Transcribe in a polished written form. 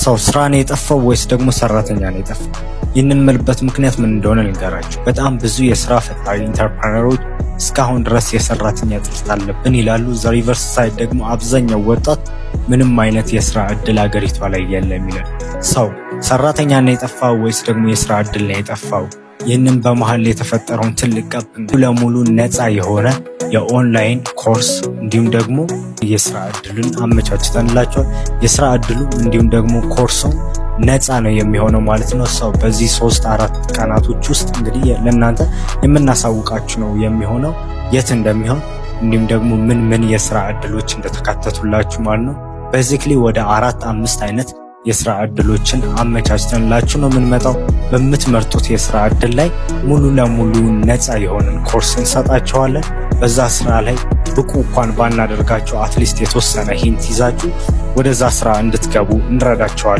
So ስራ ነው የጠፋው ወይስ ደግሞ ሰራተኛ ነው የጠፋው? ይህንን የምልበት ምክንያት ምን እንደሆነ ልንገራችሁ። በጣም ብዙ የስራ ፈጣሪ entrepreneur ኦች እስካሁን ድረስ የሰራተኛ እጥረት አለብን ይላሉ። The reverse side ደግሞ አብዛኛው ወጣት ምንም አይነት የስራ እድል ሀገሪቷ ላይ የለም ይላል። So ሰራተኛ ነው የጠፋው ወይስ ደግሞ የስራ እድል ነው የጠፋው? ይህንን በመሀል የተፈጠረውን ትልቅ gap ለሙሉ ነፃ የሆነ የ online course እንዲሁም ደግሞ የስራ እድሉን አመቻችተንላቸዋል። የስራ እድሉ እንዲሁም ደግሞ ኮርሱም ነፃ ነው የሚሆነው ማለት ነው። So በዚህ 3-4 ቀናቶች ውስጥ እንግዲህ ለእናንተ የምናሳውቃችሁ ነው የሚሆነው፣ የት እንደሚሆን እንዲሁም ደግሞ ምን ምን የስራ እድሎች እንደተካተቱላችሁ ማለት ነው። Basically ወደ አራት አምስት አይነት የስራ እድሎችን አመቻችተንላችሁ ነው የምንመጣው። በምትመርጡት የስራ እድል ላይ ሙሉ ለሙሉ ነፃ የሆነን ኮርስ እንሰጣችኋለን። በዛ ስራ ላይ ብቁ እንኳን ባናደርጋችሁ at least የተወሰነ hint ይዛችሁ ወደዛ ስራ እንድትገቡ እንረዳችኋለን።